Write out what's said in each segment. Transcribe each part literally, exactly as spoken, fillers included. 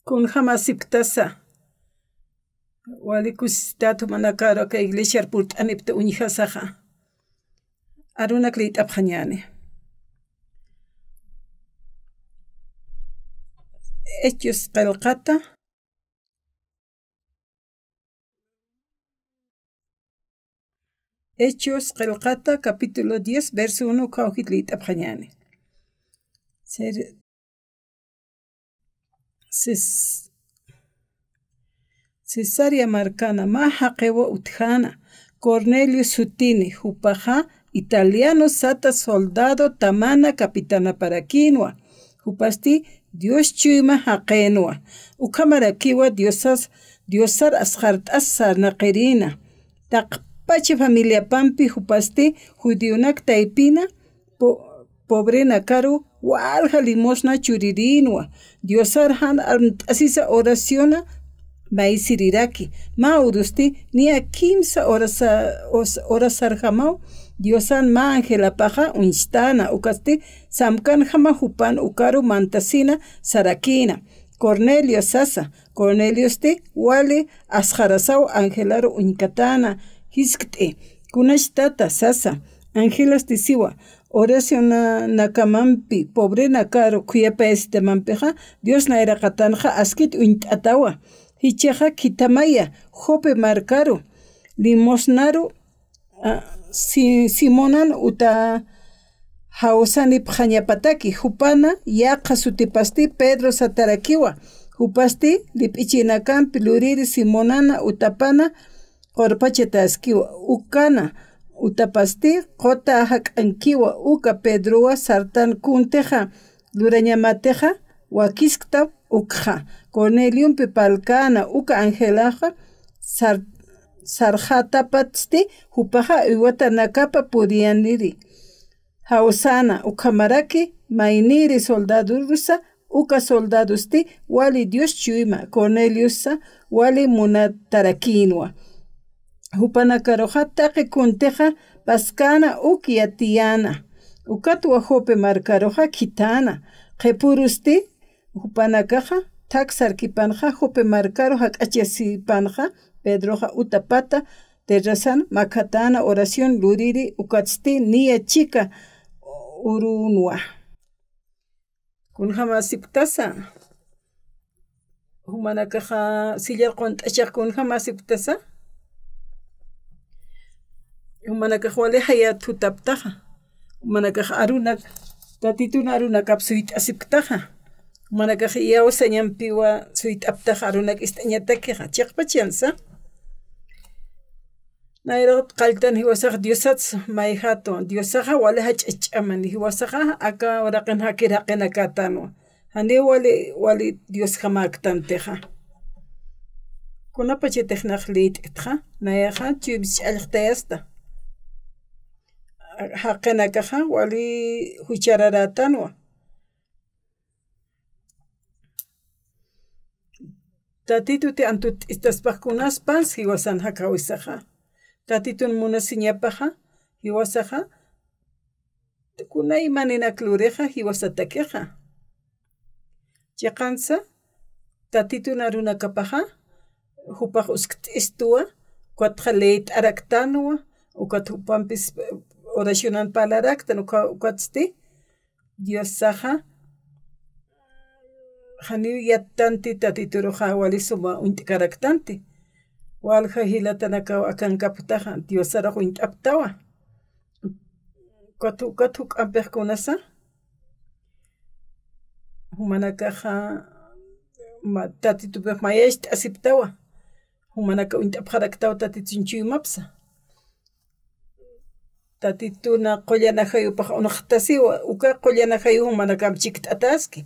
Kunjamasipktasa. Wali kusisität jumanakaru aka iglesiar purt'anipta uñjasaxa. Arunak liyt'apxañäni. Hechos qillqata. Hechos qillqata, capítulo diez, verso uno, ukhawjit liyt'apxañäni. Ser-, Ces-, Cesarea markana mä jaqiwa utjäna, Cornelio sutini, jupaxa italiano sata soldado tamana capitanaparakïnwa, jupasti Dios chuyma jaqïnwa. Ukhamarakiwa Diosas, Diosar asxart'as sarnaqirïna. Taqpacha familiapampi jupasti judionak taypina, po-, pobrenakaru walja limosna churirïnwa. Diosar jan armt'asisa oraciona maysiriraki. Mä urusti niya kimsa horasa-, os-, horasarjamaw Diosan mä angelapaxa uñstäna, ukasti samkanjama jupan ukaru mantasina sarakïna. Cornelio sasa, Corneliosti wali asxarasaw angelaru uñkatäna jiskt'i. Kunach tata sasa, angelasti siwa, oracionanakamampi, pobrenakaru khuyapayasitamampixa, Dios nayraqatanxa askit uñt'atawa. Jichhaxa khithamaya, Jope markaru, limosnaru, a, Si-, Simonan uta jawsanipxañapataki, jupana yaqha sutipasti Pedro satarakiwa, jupasti lip'ichinakampi luriri Simonana utapana qurpachataskiwa, ukana utapasti quta jak'ankiwa, uka Pedrowa sartan kuntixa lurañamatixa, wakiskta ukxa. Corneliompi parlkäna uka angelaxa sar-, sarxatapatsti, jupaxa uywatanakapa puriyaniri. Jawsäna ukhamaraki mayniri soldadorusa, uka soldadosti wali Dios chuyma Corneliosa wali munatarakïnwa. Jupanakaruxa taqi kuntixa paskäna uk yatiyäna. Ukatwa Jope markaruxa khithatäna. Qhipurusti jupanakaxa thak sarkipanxa Jope markaru jak'achasipanxa Pedroxa utapata terrazan makhatäna oración luriri ukatsti niya chika urunwa. Kunjamasipktasa. Jumanakaxa sillar qunt'achax kunjamasipktasa. Jumanakax wali jayat jutaptaxa. Jumanakax arunak, Tatitun arunakap suyt'asipktaxa. Jumanakax iyawsañampiwa suyt'aptaxa arunak ist'añatakixa. Chiqpachansa. Nayraqat qalltan jiwasax Diosats mayjatwa. Diosaxa wali jach'a ch'aman, jiwasaxa aka uraqin jakir jaqinakätanwa. Janiw wali, wali Diosjamäktantixa. Kunapachatix nax liyt'ktxa, nayaxa chuymis ch'allxtayasta. Jaqinakaxa wali juchararätanwa. Tatituti antut ist'aspax kunas pans jiwasan jakhawisaxa. Tatitun munasiñapaxa, jiwasaxa, kunayma ninak lurixa, jiwasatakixa. Chiqansa, Tatitun arunakapaxa, jupax uskt'istuwa, ukatxa liyt'araktanwa, ukat jupampis oracionan parlaraktan, uka-, ukatsti, Diosaxa, janiw yattanti Tatituruxa wali suma uñt'karaktanti. Walja jilatanakaw akankapktaxa, Diosarux uñt'apktawa. Ukat, ukat juk'ampix kunasa, jumanakaxa, ma-, Tatitupix mayacht'asipktawa. Jumanaka uñt'apxaraktaw Tatitun chuymapsa. Tatituna qullan ajayupax unxtasiwa, uka qullan ajayu jumanakamp chikt'ataski.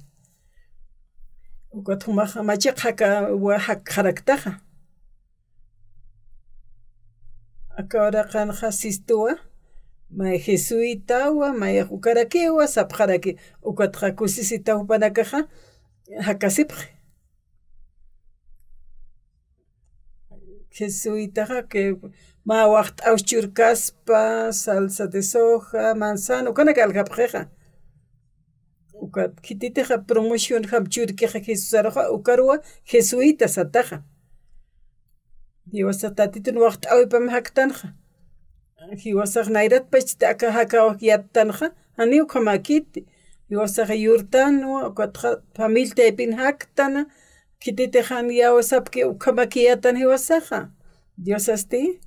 Ukat jumaxa machiq jakawa jakxaraktaxa. Aka uraqanxa sistuwa, may jesuitawa, may ukarakiwa, sapxaraki, ukatxa kusisita jupanakaxa jakasipxi. Jesuitaxa que mä waxt'aw churkaspa, salsa de soja, manzana, ukanak aljapxixa. Ukat khititixa promoción jam churikixa Jesusaruxa, ukaruwa jesuita sataxa. Jiwasax Tatitun waxt'äwipam jaktanxa. Jiwasax nayratpachti aka jakaw yattanxa, janiw ukhamäkiti. Jiwasax yurtanwa, ukatxa familia taypin jaktana, khititix jan iyawsapki ukhamäkiyätan jiwasaxa. Diosasti.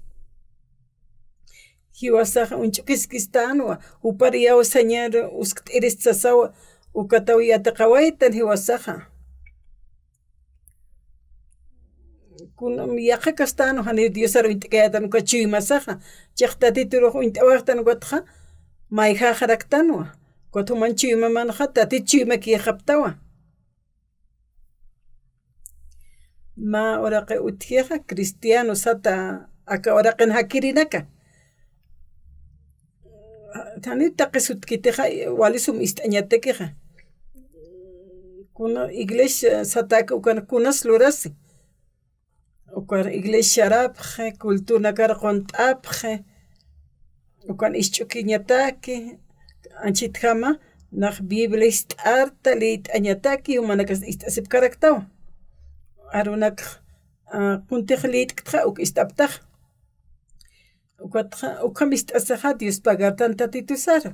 Jiwasax uñch'ukiskistänwa, jupar iyawsañar uskt'irist sasawa, ukataw yatiqawaytan jiwasaxa. Kunam yaqhakastänwa, janiw Diosar uñt'kayätan uka chuymasaxa. Chiq Tatiturux uñt'awayxtan ukatxa, mayjäxaraktanwa. Ukat juman chuymamanxa, Tatit chuymakïxaptawa. Mä uraqi utjixa cristiano sata aka uraqin jakirinaka. Janiw taqi sutkitixa, wali sum ist'añatakixa. Kuna iglesia satäki ukan kunas lurasi. Ukar iglesiarapxi, culturanakar qunt'apxi, ukan isch'ukiñataki, anchhitjama, nax Biblia ist'arta, liyt'añataki, jumanakas ist'asipkaraktawa. Arunak, a, kuntix liyt'ktxa, uk ist'aptax. Ukatxa, ukham ist'asixa, Dios pagartan Tatitusaru.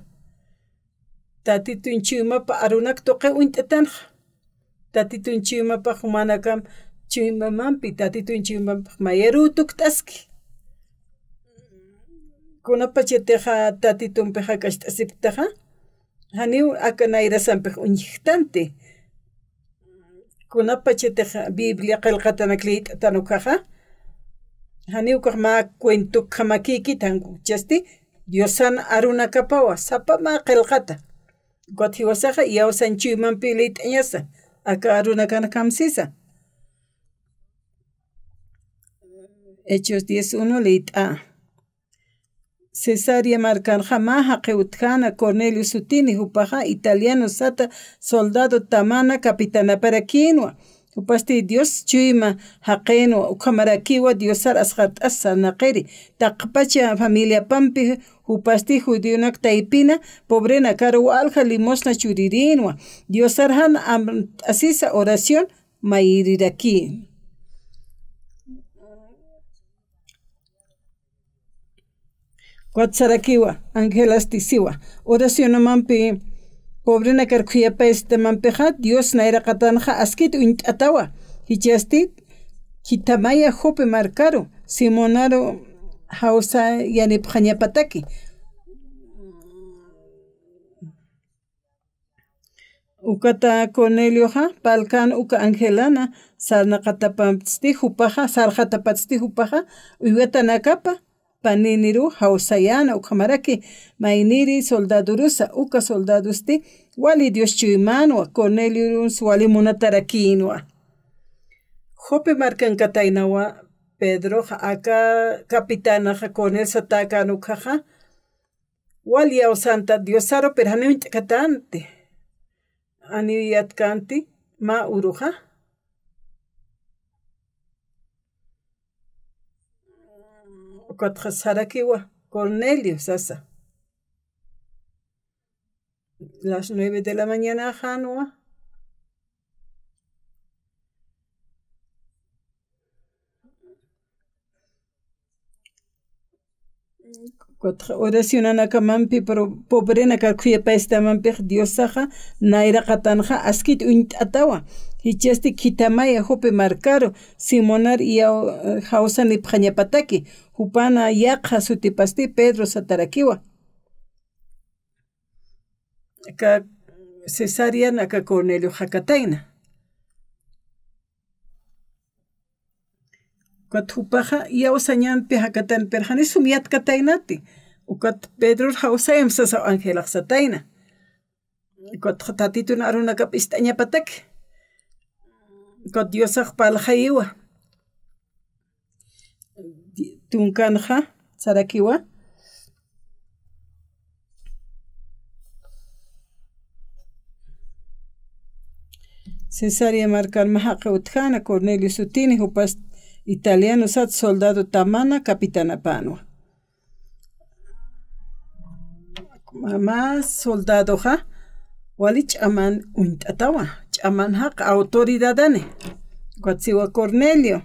Tatitun chuymapa arunak tuqi uñt'atanxa. Tatitun chuymapa jumanakamp chuymamampi, Tatitun chuymampi mayaruw tukt'aski. Kunapachatixa Tatitumpi jak'acht'asipktaxa, janiw aka nayrasampix uñjtanti. Kunapachatix Biblia qillqatanak liyt'atan ukaxa, janiw ukax mä cuento ukhamakïkiti, jan ukchasti Diosan arunakapawa, sapa mä qillqata. Ukat jiwasaxa iyawsañ chuymampi liyt'añasa, aka arunakan kamsisa. Hechos diez uno liyt'a. Cesarea markanxa mä jaqi utjäna Cornelio sutini, jupaxa italiano sata soldado tamana capitanaparakïnwa. Jupasti Dios chuyma jaqinwa, ukhamarakiwa Diosar asxart'as sarnaqiri. Taqpacha familiapampi jupasti judionak taypina, pobrenakar walja limosna churirïnwa. Diosar jan amt'asisa oración mayirirakïn. Ukat sarakiwa, angelasti siwa. Oracionamampi, pobrenakar khuyapayastamampixa, Dios nayraqatanxa askit uñt'atawa. Jichhasti, khithamaya Jope markaru, Simonaru jawsayanipxañapataki. Ukata Cornelioxa, palkan uka angelana, sarnaqatapatsti jupaxa, sarxatapatsti jupaxa, uywatanakapa paniniruw jawsayäna, ukhamaraki mayniri soldadorusa, uka soldadosti wali Dios chuymänwa, Corneliorus wali munatarakïnwa. Jope markankataynawa Pedroxa, aka capitanaxa Cornelio satäkän ukhaxa, wal iyawsänta Diosaru, pero janiw uñt'katänti. Janiw yatkänti mä uruxa. Ukatxa sarakiwa, Cornelio sasa. Las nueve de la mañana janwa. Ukat oracionanakamampi, pero pobrenakar khuyapayastamampi Diosaxa nayraqatanxa askit uñt'atawa. Jichhasti khithamaya Jope markaru Simonar iyaw, eh, jawsanipxañapataki, jupana yaqha sutipasti Pedro satarakiwa. Aka Cesarean aka Cornelio jakatayna. Ukat jupaxa iyawsañampi jakatayna, pero jani sum yatkataynati. Ukat Pedror jawsayam sasaw angelax satayna. Ukat Tatitun arunakap ist'añapatak. Ukat Diosax parlxayiwa. Tunkanxa sarakiwa. Cesarea markan mä jaqi utjäna Cornelio sutini, jupas italiano sat soldado tamana capitanapänwa. Mä soldadoxa Wali ch'aman uñt'atawa, ch'aman jaq autoridadani. Ukat siwa Cornelio.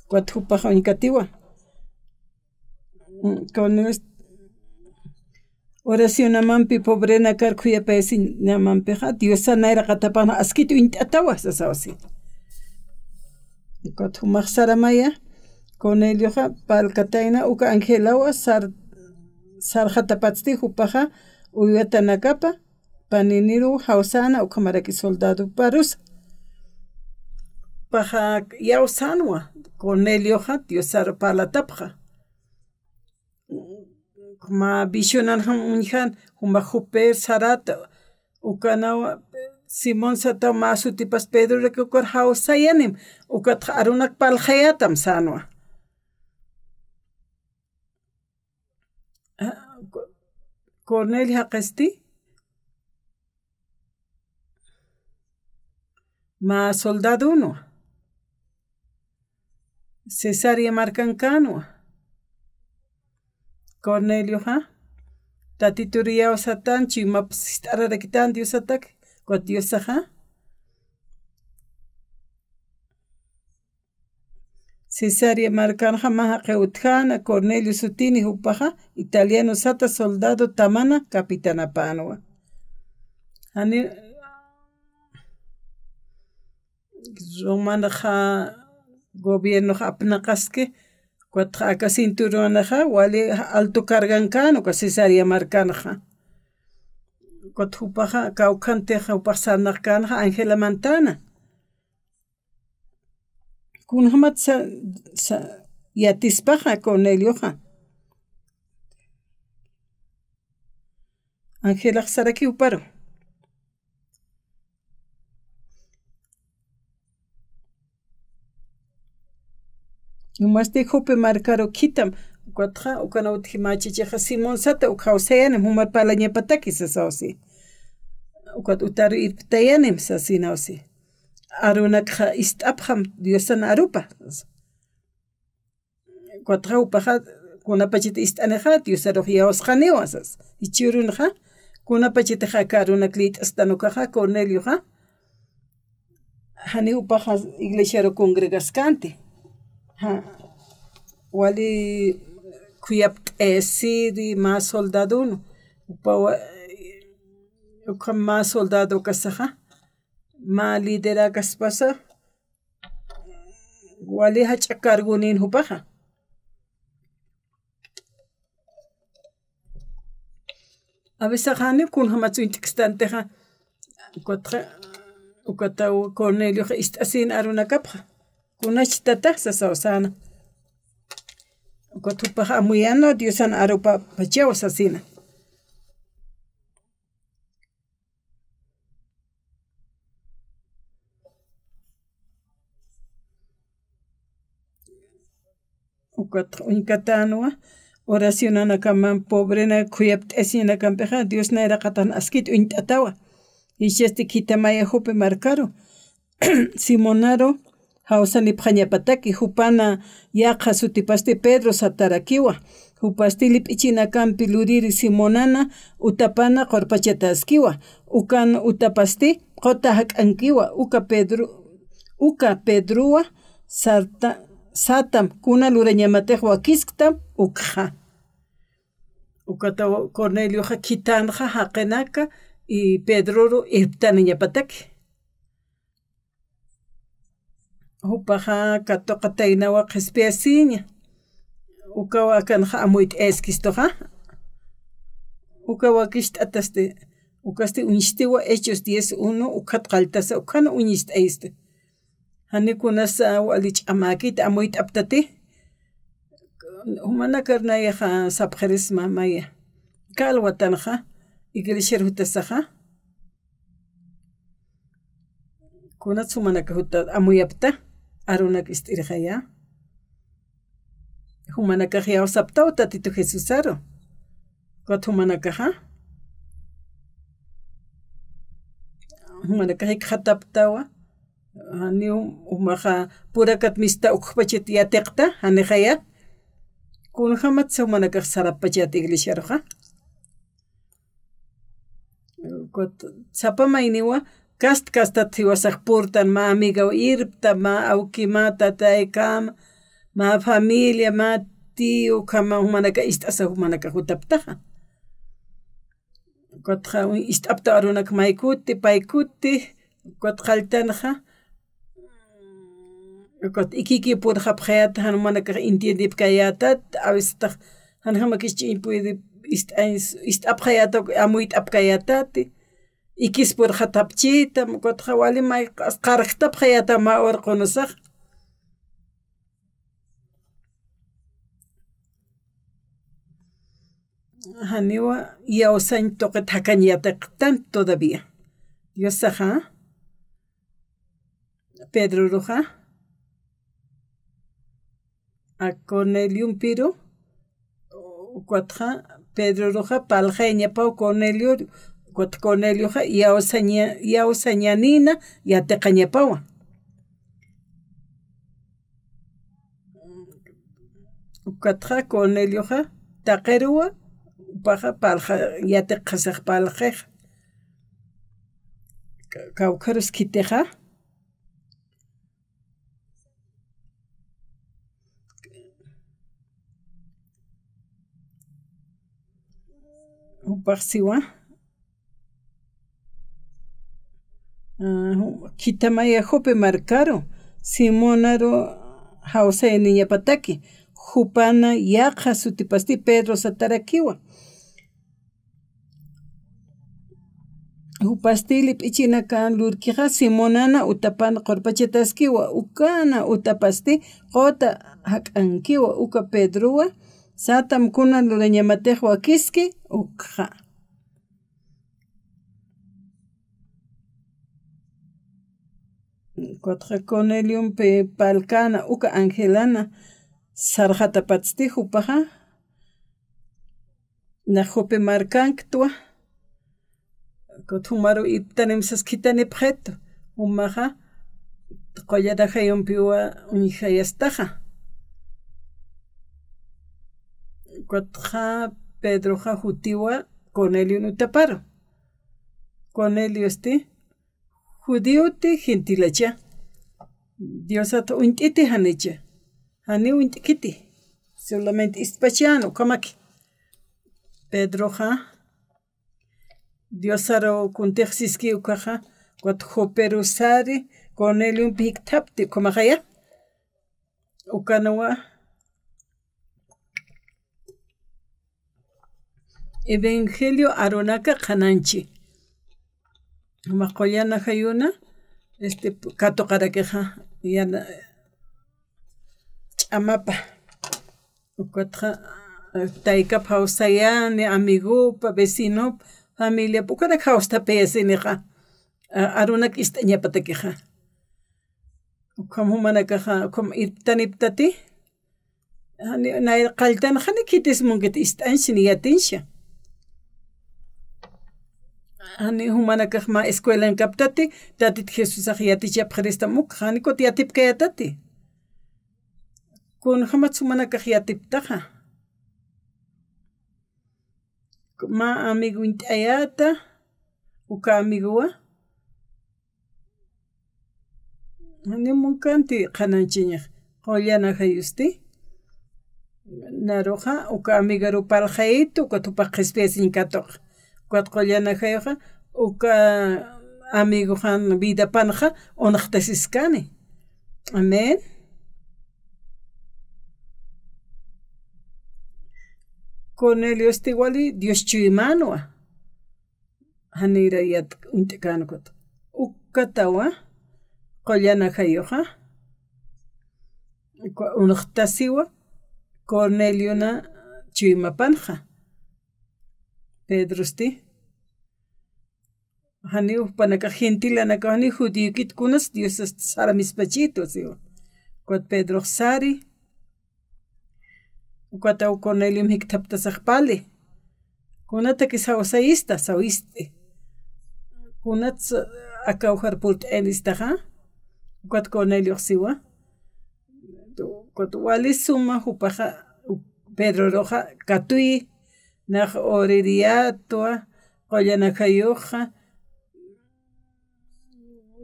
Ukat jupax uñkatiwa. Mm, Cornelio oracionamampi, pobrenakar khuyapayasiñamampixa, Diosan nayraqatapan askit uñt'atawa, sasaw si. Ukat jumax saramaya, Cornelioxa parlkatayna uka angelawa sar-, sarxatapatsti jupaxa uywatanakapa, paniniruw jawsäna ukhamaraki soldadoparusa. Jupaxa iyawsänwa, Cornelioxa Diosaru parlatapxa. Mä visionanjam uñjan, juma Jope sarata, ukanawa Simón sataw mä sutipas Pedroraki ukar jawsayanim, ukatxa arunak parlxayatam sänwa. Ah, Co-, Cornelio jaqisti mä soldadonwa. Cesarea markankänwa. Cornelioxa, Tatitur iyawsatan, chuymapas jist'araraktan Diosatak, ukat Diosaxa. Cesarea markanxa mä jaqi utjäna, Cornelio sutini, jupaxa italiano sata soldado tamana capitanapänwa. Jani Romanxa gobiernoxa apnaqaski, ukatxa aka cinturonaxa wali alto cargankän uka Cesarea markanxa. Ukat jupaxa kawkhantixa jupax sarnaqkänxa angela mantäna. Kunjamat sa-, sa-, yatispaxa Cornelioxa. Angelax saraki juparu. Jumasti Jope markaru khitam, ukatxa, ukanaw utji mä chichixa Simón sata, uk jawsayanim, jumar parlañapataki sasaw si. Ukat utaru irptayanim sasinaw si. Arunakxa ist'apxam Diosan arupa. Ukatxa jupaxa kunapachat ist'anixa Diosarux iyawsxaniwa sas. Jichhürunxa kunapachatixa aka arunak liyt'astan ukaxa Cornelioxa. Jani jupaxa iglesiaru congregaskänti. Ja, wali khuyapt'asiri mä soldadon. Jupawa, ukham mä soldado ukasaxa. Mä liderakäspasa. Wali jach'a cargonin jupaxa. A veces jani kunjamatsa uñt'kstantixa, ukatxa, ukataw Cornelioxa ist'asin arunakapxa. Kunach tata sasaw säna. Ukat jupaxa amuyänwa Diosan arupapachaw sasina. Ukat uñkatänwa, oracionanakamam, pobrena khuyapt'asiñanakampixa, Dios nayraqatan askit uñt'atawa. Jichhasti khitamaya Jope markaru, Simonaru, jawsanipxañapataki, jupana yaqha sutipasti Pedro satarakiwa. Jupasti lip'ichinakampi luriri Simonana utapana qurpachataskiwa. Ukan utapasti quta jak'ankiwa. Uka Pedro, uka Pedrowa sarta-, satam, kuna lurañamatix wakisktam ukxa. Ukataw Cornelioxa khitänxa jaqinaka y Pedroru irptaniñapataki. Jupaxa katuqataynawa qhispiyasiña. Ukawa akanxa amuyt'ayaskistuxa. Ukawa kist'atasti. Ukasti uñistiwa Hechos diez uno, ukat qalltasa, ukan uñist'ayisti. Jani kunasa wali ch'amäkit amuyt'aptati. Jumanakar nayaxa sapxirisma maya. Kalwatanxa, iglesiar jutasaxa. Kunats jumanakax juta amuyapta, arunak ist'irixaya. Jumanakax iyawsaptaw Tatitu Jesusaru. Ukat jumanakaxa. Jumanakax jikxataptawa. Janiw jumaxa purakat mista ukxpachat yatiqta, janixaya. Kunjamatsa jumanakax sarapachat iglesiaruxa. Sapa mayniwa, kast kastat jiwasax purtan, mä amigaw irpta, mä awkima, tataykama, mä familia, mä tío, ukhama jumanaka ist'asa jumanaka jutaptaxa. Ukatxa ist'apta arunak maykuti, paykuti, ukat qalltanxa, ukat ikiki purxapxayata, jan jumanakax entiendipkayätat, a veces tax, jan jamakis ch'iñ puede ist'añ, ist'apxayata, amuyt'apkayatati, ikis purxatapchita, ukatxa wali may qas qarjtapxayata mä urqunusax. Janiwa iyawsañ tuqit jakañ yatiqtan todavía. Diosaxa, Pedroruxa, a Corneliompiru, ukatxa Pedroruxa parlxayañapaw Cornelio, ukat Cornelioxa iyawsaña-, iyawsañanïna yatiqañapawa. Ukatxa Cornelioxa taqiruwa, jupaxa parlxa-, yatiqxasax parlxixa. Ka-, kawkharus khitixa. Jupax siwa. Ah, ju-, khitamaya Jope markaru, Simonaru jawsayaniñapataki, jupana yaqha sutipasti Pedro satarakiwa. Jupasti lip'ichinakan lurkixa Simonana utapan qurpachataskiwa, ukana utapasti quta jak'ankiwa, uka Pedrowa, satam kuna lurañamatix wakiski, ukxa. Ukatxa Corneliompi parlkana uka angelana sarxatapatsti jupaxa, nax Jope markanktwa, ukat jumaru irptanim sas khitanipxitu, jumaxa qullana jayumpiwa uñjayastaxa. Ukatxa Pedroxa jutiwa Cornelion utaparu. Corneliosti, judioti, gentilacha. Diosat uñt'iti janicha. Jani uñt'kiti. Solamente istpachan, ukhamaki. Pedroxa, Diosaru kuntix siski ukaxa, ukat Joperu sari, Corneliompi jikthapti, ukhamaxaya. Ukanwa, Evangelio arunaka qhanañchi. Mä qullana jayuna, este, katuqarakixa, yana, ch'amapa. Ukatxa, eh, taykap jawsayani, amigupa, vecinopa, familiapa, ukanak jawstapayasinixa, a-, arunak ist'añapatakixa. Ukham jumanakaxa, ukham irptaniptati, Jani, nay qalltan jani khitis munkit ist'añchi ni yatiñcha. Jani jumanakax mä escuelankaptati, Tatit Jesusax yatichapxiristam uk, jani kut yatipkayatati. Kunjamat jumanakax yatiptaxa. Mä amigo uñt'ayata, uka amigowa, Jani munkanti qhanañchiñax, qullana jayusti. Naruxa, uka amigaru parlxayitu, ukat jupax qhispiyasiñ katuq. Ukat qullana jayuxa, uka amigoxan vidapanxa, unxtasiskani. Amén. Corneliosti wali, Dios chuymanwa. Janira yat uñt'känwa ukat. Ukatawa, qullana jayuxa, uka unxtasiwa, Corneliona chuymapanxa. Pedrosti. Janiw jupanakax gentilanakax janiw judíokit kunas Diosast saramispachitu siwa. Ukat Pedrox sari, Ukataw Corneliom jikthaptasax parli. Kunatakis jawsayista, sawisti. Kunats akaw jar purt'ayanistaxa. Ukat Corneliox siwa. Ukat wali suma jupaxa, Pedroruxa katuyi, nax uririatwa, qullana jayuxa,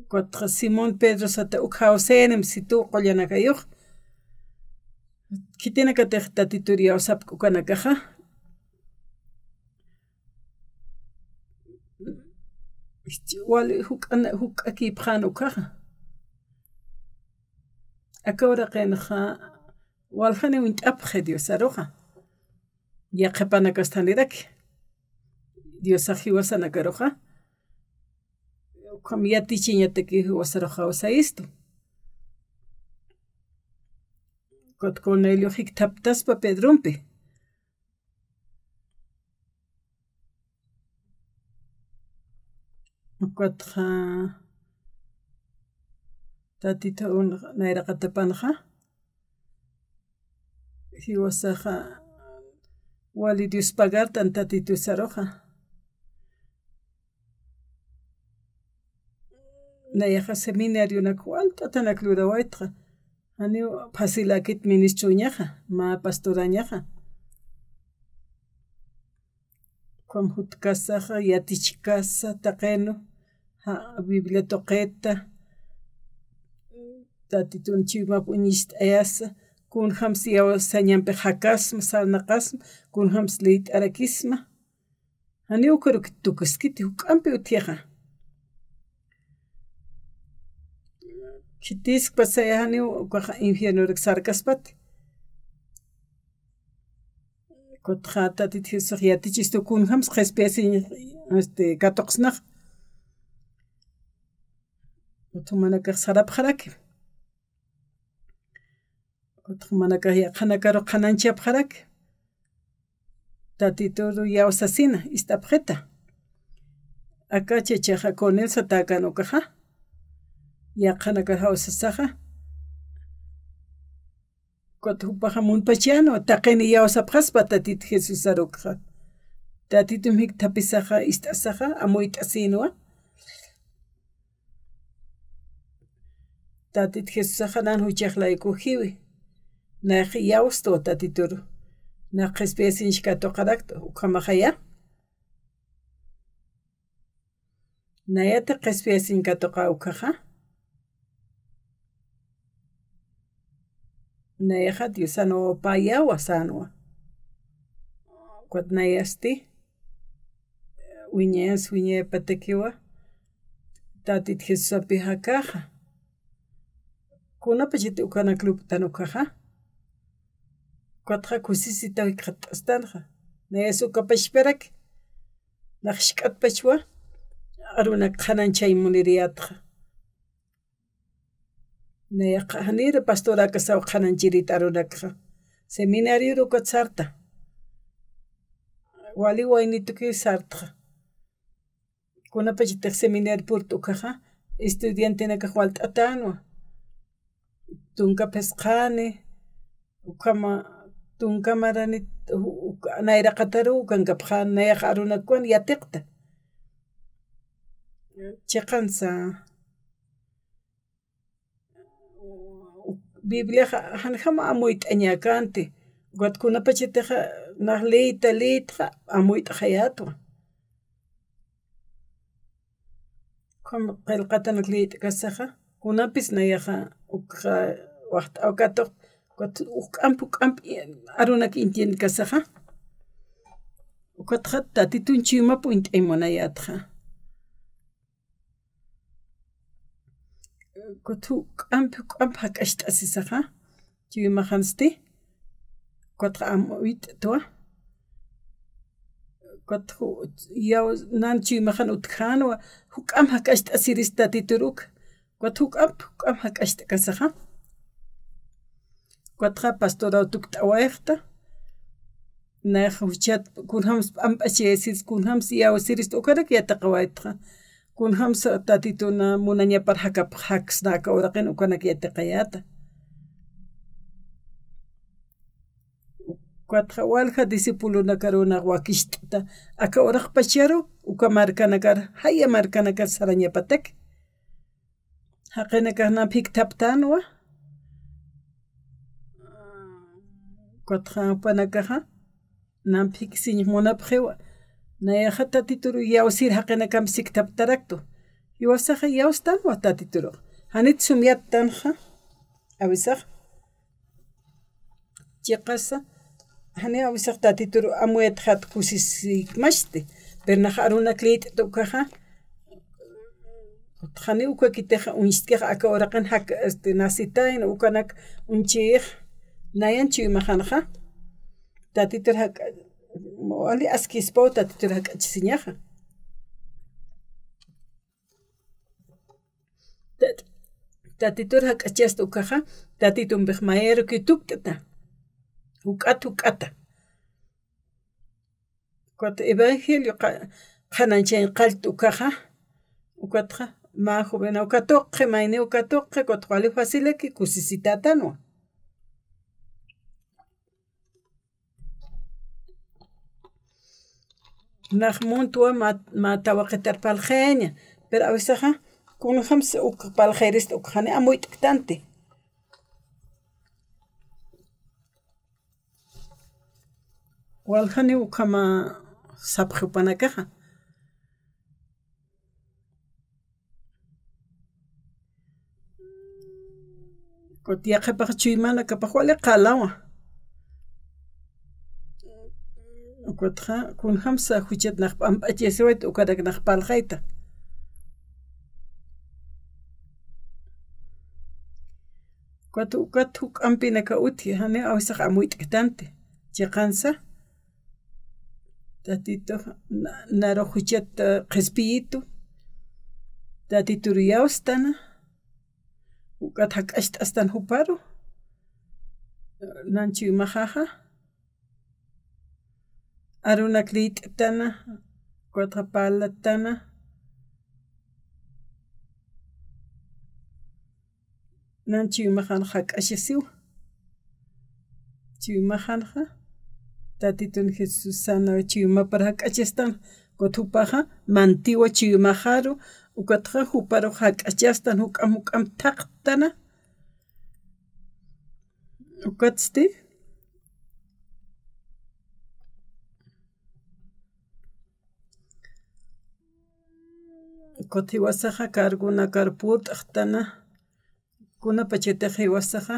Ukatxa Simón Pedro sata uk jawsänim situ qullanakayux. Khitinakatix Tatitur iyawsapki ukanakaxa. Wali juk'an, juk'akipxän ukaxa. Aka uraqinxa, waljaniw uñt'apxi Diosaruxa. Yaqhipanakasthaniraki. Diosax jiwasanakaruxa. Ukham yatichiñataki jiwasaruxa usayistu. Ukat Cornelio jikthaptaspa Pedrompi. Ukatxa Tatitu nayraqatapanxa. Jiwasaxa wali Dios pagartan Tatitusaruxa. Nayaxa seminarionak walt'atanak lurawaytxa. Janiw facilakit ministroñaxa, mä pastorañaxa. Ukham jutkasaxa, yatichkasa, taqinu, ja, Biblia tuqita, Tatitun chuymap uñist'ayasa, kunjams iyawsañampi jakasma, sarnaqasma, kunjams liyt'arakisma. Janiw ukharuk tukuskiti, juk'ampi utjixa. Khitiskpasaya janiw ukaxa infiernorak sarkaspati. Ukatxa Tatit Jesusax yatichistu kunjams qhispiyasiñ, este, katuqsnax. Ukat jumanakax sarapxaraki. Ukat jumanakax yaqhanakaru qhanañchapxaraki. Tatituru iyawsasina, ist'apxita. Aka chachaxa Cornelio satäkän ukaxa. Yaqhanakar jawsasaxa. Ukat jupaxa munpachänwa, taqini iyawsapxaspa Tatit Jesusarukxa. Tatitum jikthapisaxa, ist'asaxa, amuyt'asïnwa. Tatit Jesusaxa nan juchax layku jiwi. Nayax iyawstwa Tatituru. Nax qhispiyasiñch katuqarakta, ukhamaxaya. Nayati qhispiyasiñ katuqa ukaxa. Nayaxa Diosan wawapä iyawa sänwa. Ukat nayasti wiñayans wiñayapatakiwa Tatit Jesusapi jakaxa. Kunapachati ukanak lup'tan ukaxa. Ukatxa kusisita jikxat'astanxa. Nayas ukapachparaki. Nax jisk'atpachwa, arunak qhanañchay muniriyätxa. Nayax janir pastoräkasaw qhanañchirït arunakxa. Seminarior ukat sarta. Wali waynitukiw sartxa. Kunapachatix seminarior purt'ta ukaxa, estudiantenakax walt'atänwa. Tunka phisqani, ukhama, tunka maranit, u-, u-, nayraqataruw ukankapxän, nayax arunakwan yatiqta. Chiqansa. Bibliaxa janjama amuyt'añäkänti. Ukat kunapachatixa nax liyta liytxa amuyt'xayätwa. Ukham qillqatanak liyt'kasaxa, kunapis nayaxa ukxa waxt'aw katuq, ukat juk'amp juk'amp arunak entiendkasaxa. Ukatxa Tatitun chuymap uñt'ay munayätxa. Ukat juk'amp juk'amp jak'acht'asisaxa, chuymaxansti, ukatxa amuyt'twa. Ukat ju-, iyaw nan chuymaxan utjänwa, juk'amp jak'acht'asirist Tatitur uk. Ukat juk'amp, juk'amp jak'acht'kasaxa. Ukatxa pastoraw tukt'awayxta. Nayax juchat kunjams p'amp'achayasirist, kunjams iyawsirist, ukarak yatiqawaytxa. Kunjams Tatitun munañapar jakap-, jaksna aka uraqin ukanak yatiqayäta. Ukatxa walja discipulonakaruw nax wakicht'ta. Aka uraqpacharu, uka markanakar, jaya markanakar sarañapataki. Jaqinakax namp jikthaptänwa. Ukatxa jupanakaxa namp jiksiñ munapxiwa. Nayaxa Tatituru iyawsir jaqinakamp jikthaptaraktu. Jiwasaxa iyawstanwa Tatituru. Janit sum yattanxa, awisax. Chiqasa, jani awisax Tatitur amuyatxat kusisikmasti. Pero nax arunak lït'ta ukaxa, jani ukakitixa uñstkixa aka uraqin jak, este, nacitayna, ukanak uñchix, nayan chuymaxanxa. Tatitur jak, wali askispaw Tatitur jak'achasiñaxa. Tat-, Tatitur jak'achasta ukaxa, Tatitumpix mayaruki tukt'ta. Juk'at, juk'ata. Ukat evangelio qa-, qhanañchañ qallta ukaxa, ukatxa, mä joven, uka tuqi, mayni uka tuqi, ukatxa wali facilaki kusisitatanwa. Nax muntwa mä, mä tawaqitar parlxayaña, pero awisaxa, kunjamsa uk parlxayrista uk jani amuyt'ktanti. Waljani ukhama sapxi jupanakaxa. Ukat yaqhipax chuymanakapax wali qalawa. Ukatxa, kunjamsa juchat nax p'amp'achasiwayta, ukanak nax parlxayta. Ukat, ukat juk'ampinaka utji, jani awisax amuyt'ktanti. Chiqansa, Tatitux na-, narux juchat, eh, qhispiyitu, Tatitur iyawstana, ukat jak'acht'astan juparu, nan chuymaxaxa, arunak lït'tana, ukatxa parlatana, nan chuymaxanxa jak'achasiwa. Chuymaxanxa, Tatitun Jesusana chuymapar jak'achastan, ukat jupaxa, mantiwa chuymaxaru, ukatxa juparux jak'achastan, juk'am, juk'am thaqtana, ukatsti, ukat jiwasaxa cargonakar purt'xtana, kunapachatix jiwasaxa,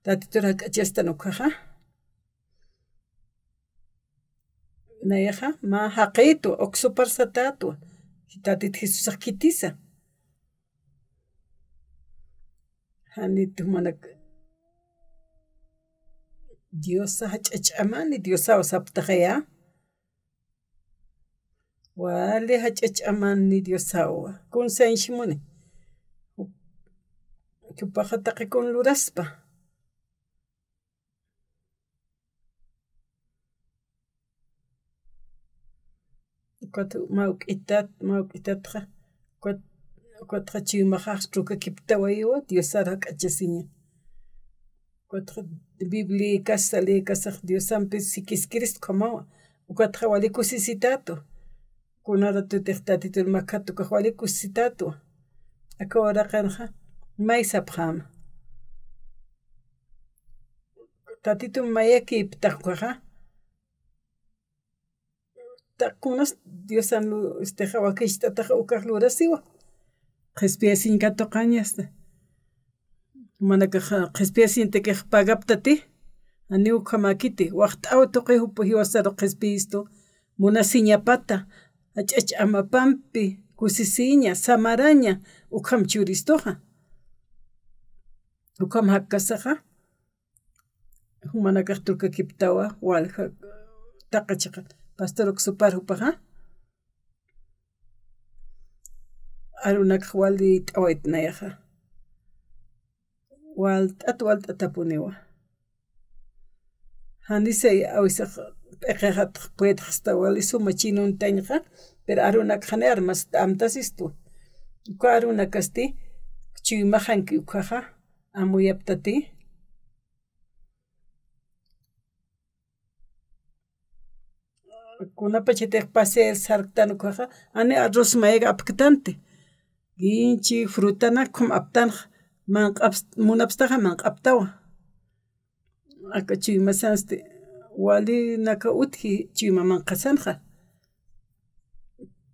Tatitur jak'achastan ukaxa. Nayaxa, mä jaqïtwa, uksupar satätwa, Tatit Jesusax khitisa. Janit jumanak Diosa jach'a ch'amani Diosaw saptaxaya. Wali jach'a ch'amani Diosawa. Kun sañchimuni. Jupaxa taqi kun luraspa. Ukat mawk'itat, mawk'itatxa, ukat, ukatxa chuymaxax trukakiptawayiwa, Diosar jak'achasiña. Ukatxa Biblia kasa, lï kasax Diosampi sikiskirist ukhamawa. Ukatxa wali kusisitätwa. Kuna ratutix Tatitun makhat ukax wali kusisitätwa. Aka uraqinxa, may sapxäma. Tatitun mayakiptax ukaxa. Takunas Diosan lu-, este, wakicht'ataxa ukax lurasiwa. Qhispiyasiñ katuqañasta. Manakax qhispiyasiñatakix pagaptati, janiw ukhamäkiti, waxt'aw tuqi jupa jiwasaru qhispiyistu, munasiñapata, jach'a ch'amapampi, kusisiña, samaraña, ukham churistuxa. Ukham jakkasaxa, jumanakax trukakiptawa, walja, taqa chiqat, pastor uksupar jupaxa. Arunakax walït'awaytnayaxa. Walt'at, walt'atapuniwa. Janisay awisax p'iqixat puedxsta wali suma chinuntañxa, pero arunakax jani armasta amtasistwa. Uka arunakasti, chuymaxanki ukhaxa, amuyaptati. Kunapachatix pasir sarktan ukhaxa, jani arroz mayga apktanti. Kinchi frutanak ukham aptanxa, manq'aps-, munapstaxa manq'aptawa. Aka chuymasansti, walinaka utji chuyma manqhasanxa.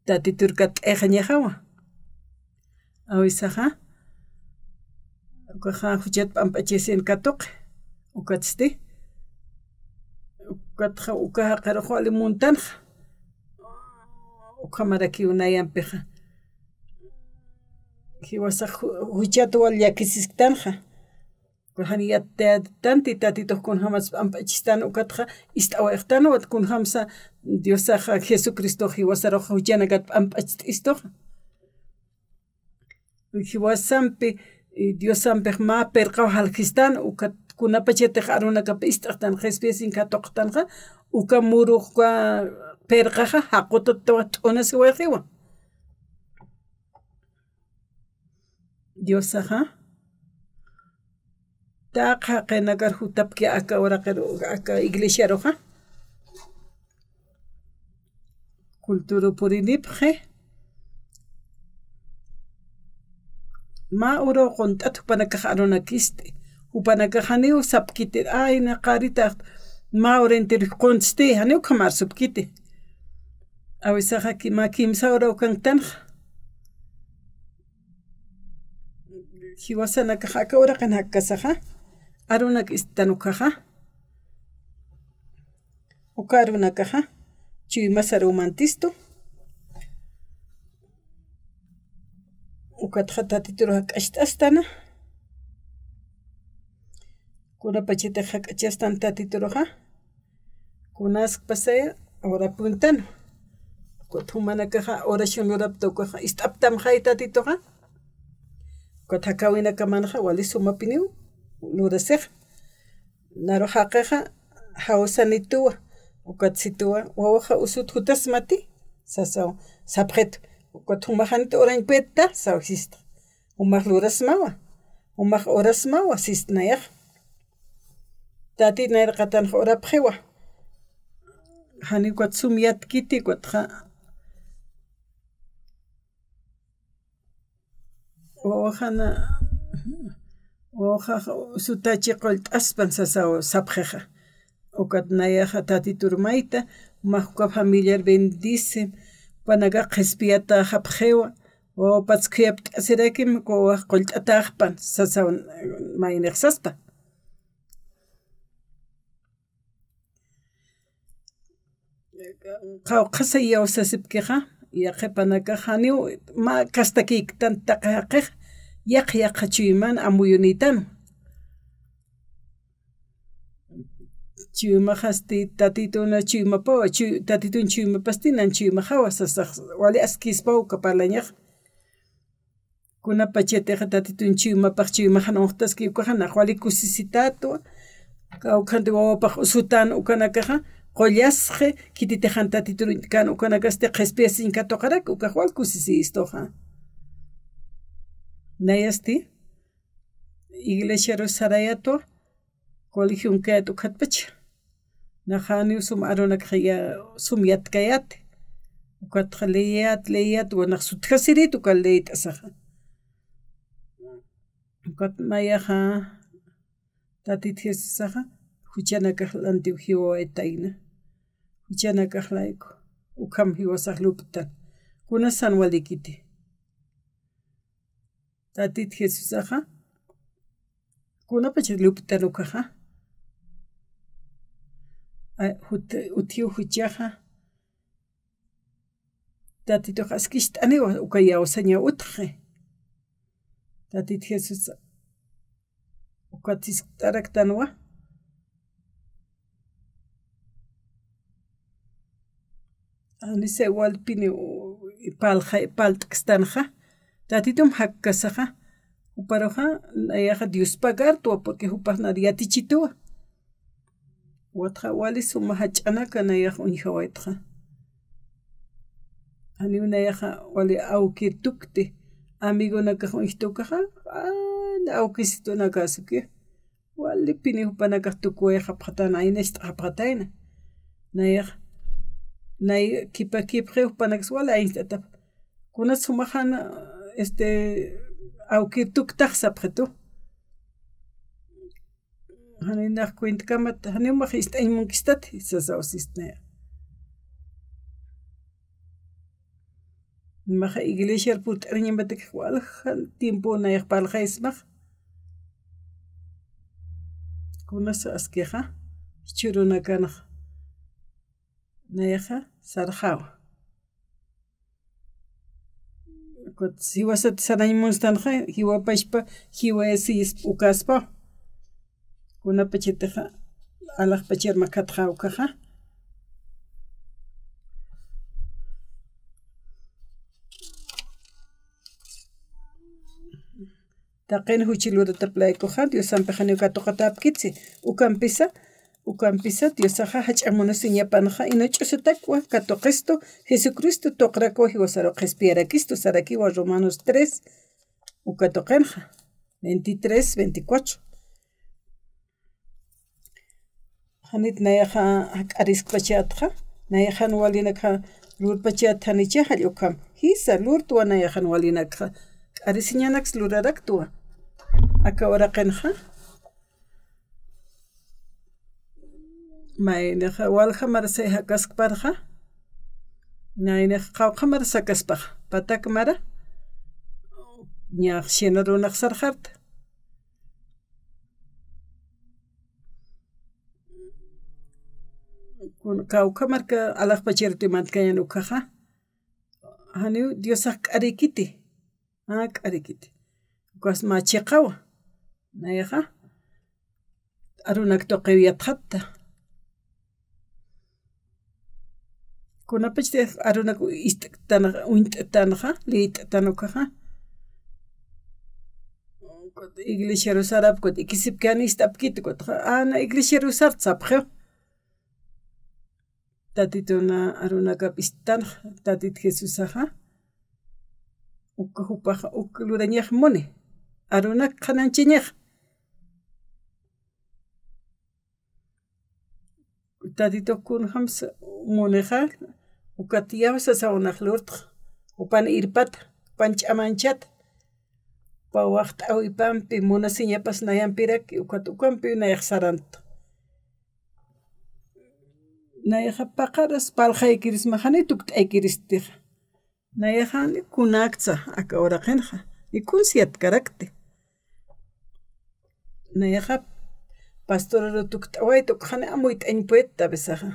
Tatitur kat'ayxañaxawa. Awisaxa, ukaxa juchat p'amp'achisin katuqi, ukatsti, ukatxa uka jaqirux wali muntanxa, ukhamarakiw nayampixa. Jiwasax ju-, juchat wal llakisisktanxa. Ukax jan yattanti Tatitux kunjamas p'amp'achistan ukatxa, ist'awayxtanwa kunjamsa Diosaxa Jesucristox jiwasarux juchanakat p'amp'acht'istuxa. Jiwasampi, eh, Diosampix mä pirqaw jaljistan, ukat kunapachatix arunakap ist'axtan, qhispiyasin katuqtanxa, uka muru, uka pirqaxa, jaqutat t'unasiwayxiwa. Diosaxa, taqi jaqinakar jutapki aka uraqiru, aka iglesiaruxa. Culturu purinipxi. Mä uraw qunt'at jupanakax arunakisti. Jupanakax janiw sapkiti, ay, naqaritax mä ura enteru quntsti, janiw ukham arsupkiti. Awisaxa ki-, mä kimsa uraw kanktanxa. Jiwasanakax aka uraqin jakkasaxa, arunak ist'tan ukaxa. Uka arunakaxa, chuymasar umantistu. Ukatxa Tatitur jak'acht'astana. Kunapachatix jak'achastan Tatituruxa. Kunaskpasaya, orapuntan. Ukat jumanakaxa oración lurapta ukaxa, ist'aptamxay Tatituxa. Ukat jakäwinakamanxa, wali sumapiniw lurasix. Naru jaqixa, jawsanituwa, ukat situwa, wawaxa usut jutasmati, sasaw, sapxitu, ukat jumax janit urañpetta, saw sista. Jumax lurasmawa, jumax urasmawa, sist nayax. Tatit nayraqatanx urapxiwa. Jani ukat sum yatkiti, ukatxa. Wawaxana, wawaxax usutachi qullt'aspan sasaw sapxixa. Ukat nayaxa Tatitur mayta, jumax uka familiar bendice, jupanakax qhispiyata japxiwa, wawapats khuyapt'asirakim, uka wawax qullt'ataxpan, sasaw maynix saspa. Qawqhasa iyawsasipkixa, yaqhipanakax janiw mä kastakïktan taqi jaqix, yaqha yaqha chuyman amuyunitan. Chuymaxasti Tatituna chuymapawa, chuy-, Tatitun chuymapasti nan chuymaxawa, sasax wali askispaw uka parlañax. Kunapachatixa Tatitun chuymapax chuymaxan uñjtaski ukaxa nax wali kusisitätwa. Kawkhanti wawapax usutan ukanakaxa, qullasxi, khititix jan Tatitun kan ukanakasti qhispiyasiñ katuqarak, ukax wal kusisistuxa. Nayasti, iglesiaru sarayatwa, colegion kayat ukhatpacha. Nax janiw sum arunakxa ya-, sum yatkayäti. Ukatxa leyat, leyat, wa nax sutjasirit uka leyt'asaxa. Ukat mayaxa, Tatit Jesusaxa, juchanakax lantiw jiwawaytayna. Juchanakax layku, ukham jiwasax luptan. Kunasan walikiti. Tatit Jesusaxa, kunapachat luptan ukaxa. A, jut-, utjiw juchaxa. Tatitux askicht'aniwa, uka iyawsañaw utji. Tatit Jesús ukat jiskt'araktanwa. Janisa walpini, u, palxa, palt'kstanxa. Tatitum jakkasaxa. Juparuxa, nayaxa Dios pagartwa, porque jupax nar yatichituwa. Watxa wali suma jach'anaka nayax uñjawaytxa. Janiw nayaxa wali awkir tukti, amigonakax uñjtukaxa, wali awkisitunakasuki. Walipini jupanakax tukuwayxapxatayna, aynacht'axapxatayna. Nayax, nay kipakipxi jupanakas wali aynacht'atap. Kunas jumaxan, este, awkir tuktax sapxitu. Janinax cuentkamat, janiw max ist'añ munkistati, sasaw sistnaya. Imaxa iglesiar purt'aniñamatix walja tiempo nayax parlxaysmax. Kunas askixa, jichhürunakanxa nayaxa sarxawa. Jiwasat sarañ munstanxa, jiwapachpa, jiwayasispa ukaspa. Kunapachatixa, alaxpachar makhatxa ukaxa. Taqin juchi luratap laykuxa, Diosampixa janiw katuqatäpkitsi. Ukampisa, ukampisa, Diosaxa jach'a munasiñapanxa, ina ch'usutakwa katuqistu, Jesucristo tuqrakwa jiwasaru qhispiyarakistu, sarakiwa Romanos tres, uka tuqinxa, veintitrés, veinticuatro. Janit nayaxa jak'ariskpachatxa, nayaxan walinakxa lurpachat janicha jall ukham. Jisa, lurtwa nayaxan walinakxa. K'arisiñanaks luraraktwa. Aka uraqinxa. Maynixa walja mara say jakaskparxa. Maynixa qawqha mara sakaspaxa. Patak mara. Ñax xina runax sarxarta. Kun-, kawkha marka alaxpachirti mantkañan ukhaxa. Janiw Diosax k'arikiti. Ah, k'arikiti. Ukas mä chiqawa. Nayaxa. Arunak tuqiw yatxatta. Kunapachti arunak ist'tanxa, uñt'tanxa, liyt'tan ukhaxa. Iglesiaru sarapkut, ikisipkani ist'apkit ukatxa, ana iglesiaru sart sapxiw. Tatituna arunakap ist'tanxa, Tatit Jesusaxa. Uka jupaxa, uka lurañax muni. Arunak qhanañchañax. Tatitux kunjams munixa, ukat yaw sasaw nax lurtxa, jupan irpata, jupan ch'amañchata, jupa waxt'äwipampi munasiñapas nayampiraki, ukat ukampiw nayax saranta. Nayaxa paqaras parlxaykirisma, janiw tukt'aykiristixa. Nayaxani kunäktsa aka uraqinxa, y kuns yatkarakti. Nayaxa pastoraru tukt'awayta, ukxani amuyt'añ puedta a veces, ajá.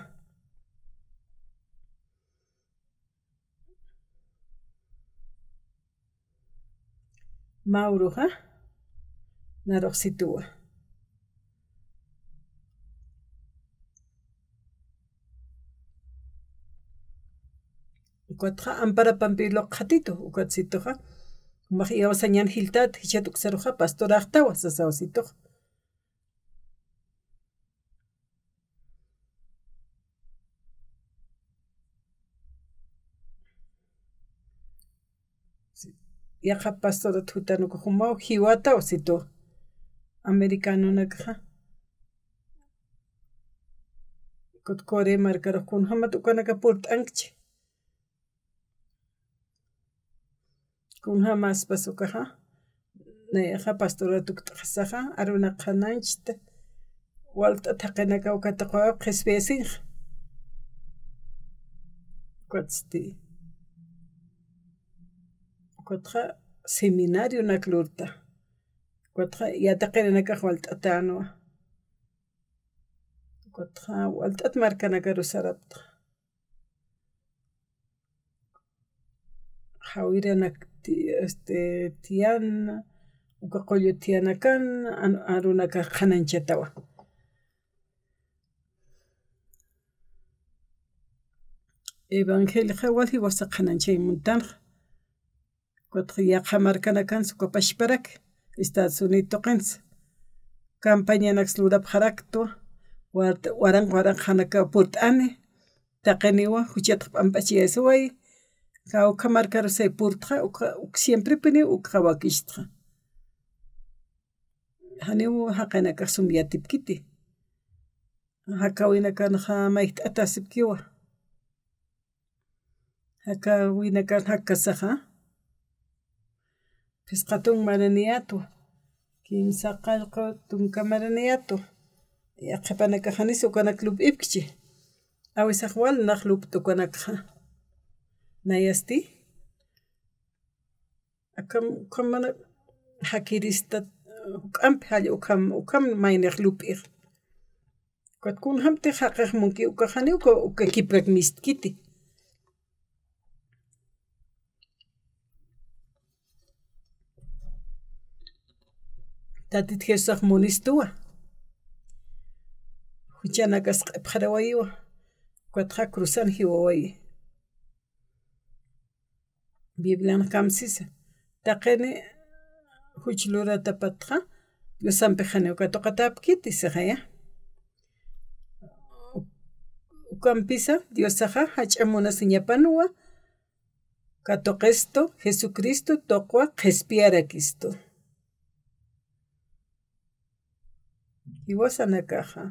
Mauruxa, narux situwa. Ukatxa amparapampi luqxatitu, ukat situxa. Jumax iyawsañan jiltät, jichhat uksaruxa pastoräxtawa, sasaw situxa. Yaqha pastorat jutanuk jumaw jiwataw situ. Americanonakxa. Kut Corea markarux kunjamat ukanaka purt'ankchi. Kunjamaspas ukaxa, nayaxa pastorat tukt'xasaxa, arunaq qhanañchta, walt'at jaqinakaw katuqaw qhispiyasiñxa. Ukatsti, ukatxa seminarionak lurta. Ukatxa yatiqirinakax walt'atänwa. Ukatxa walt'at markanakaru sarapta. Jawiranak ti-, este, tiyana, uka qullu tiyanakan, an-, arunaka qhanañchatawa. Evangelioxa wal jiwasa qhanañchay muntanxa. Ukatxa yaqha markanakansa uka pachparak, Estados Unidos tuqinsa. Campañanaksa lurapxaraktwa, war-, waranqa waranqanaka purt'ani, taqiniwa, juchatxa p'amp'achayasiway, kawkha markarusay purtxa, uka, uk siemprepiniw ukxa wakichtxa. Janiw jaqinakax sum yatipkiti. Jakawinakanxa mayjt'atasipkiwa. Jakawinakan jakasaxa. Phisqa tunka maraniyatwa. Kimsa qallqu tunka maraniyatwa. Yaqhipanakax janis ukanak lup'ipkchi. Awisax wal nax lup'ta ukanakxa. Nayasti. Akham, ukham mana jakirista, juk'ampi jall ukham, ukham maynix lup'ix. Ukat kunjamtix jaqix munki ukaxani uka, uka kipkak mistkiti. Tatit Jesusax munistuwa. Juchanakas q'ipxarawayiwa. Ukatxa cruzan jiwawayi. Biblian kamsisa. Taqini juch luratapatxa, Diosampix janiw katuqatäpkiti sixaya. Ukampisa, Diosaxa jach'a munasiñapanwa, katuqistu, Jesucristo tuqwa qhispiyarakistu. Jiwasanakaxa.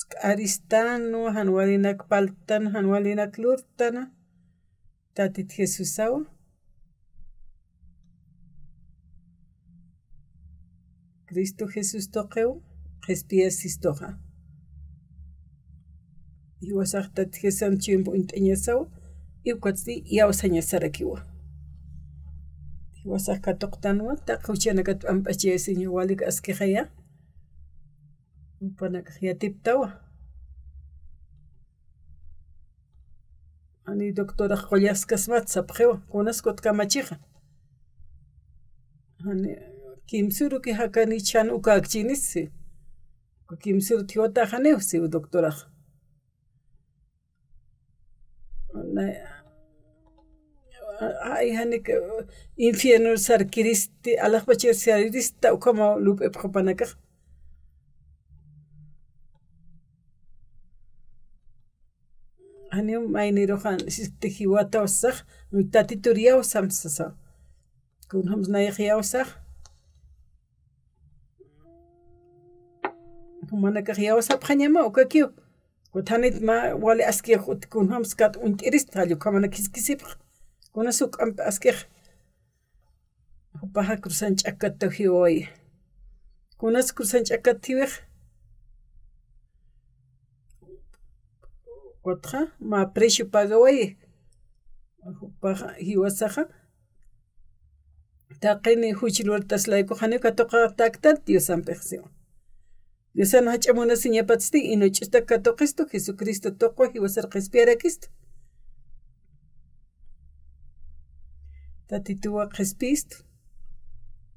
Sk'aristanwa, jan walinak paltan, jan walinak lurtana. Tatit Jesusawa. Cristo Jesús tuqiw, qhispiyasistuxa. Jiwasax Tatit Jesusan chimpu uñt'añasaw, ukatsti iyawsañasarakiwa. Jiwasax katuqtanwa, taqi juchanakat p'amp'achayasiña walik askixaya. Jupanakax yatiptawa. Jani doctorax qullaskasmat sapxiwa, kunas kut kamachixa. Jani kimsüruki jakanich jan ukäkchinisi. Kimsürut jiwataxaniw siw doctorax. Nay, ay, janik, infierno sarkiristi, alaxpachir sarkirista, ukhamaw lup'ipxi jupanakax. Janiw mayniruxan, sisti jiwataw sax, Tatitur iyawsam sasa. Kunjams nayax iyawsax. Jumanakax iyawsapxañama ukakiw. Kuthanit mä wali askix uti kunjams kat uñt'irista, jall ukhamanak jiskisipx. Kunas juk'amp askix. Jupaxa cruzan ch'akkattaw jiwawayi. Kunas cruzan ch'akkat jiwix. Kutxa mä precio pagawayi. Jupaxa jiwasaxa. Taqini juch lurtas laykuxaniw katuqatäktan Diosampix siwa. Diosan jach'a munasiñapatsti, inuch'usta katuqistu, Jesucristo tuqwa jiwasar qhispiyarakistu. Tatituwa qhispiyistu.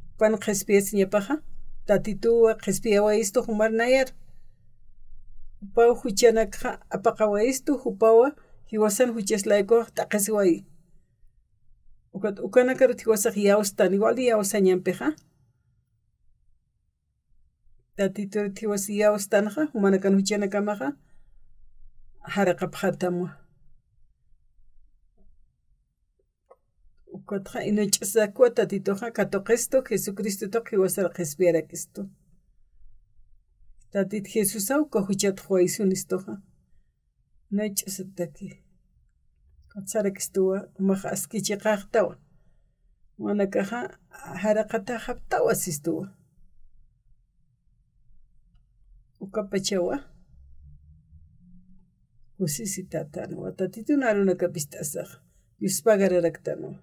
Jupan qhispiyasiñapaxa. Tatituwa qhispiyawayistu jumar nayar. Jupaw juchanakxa apaqawayistu, jupawa jiwasan juchas laykuxax t'aqhisiwayi. Ukat ukanakarut jiwasax iyawstan, igual iyawsañampixa. Tatiturit jiwas iyawstanxa, jumanakan juchanakamaxa, jaraqapxatamwa. Ukatxa inuch'sakwa Tatituxa katuqistu, Jesucristo tuq jiwasar qhispiyarakistu. Tatit Jesusaw uka juchat juwaysunistuxa. Nach'sataki. Kutsarakistuwa, umax aski chiqaxtawa. Jumanakaxa jaraqataxaptawa sistuwa. Ukapachawa. Kusisi tatanwa. Tatitun arunakapist'asax. Yuspagararaktanwa.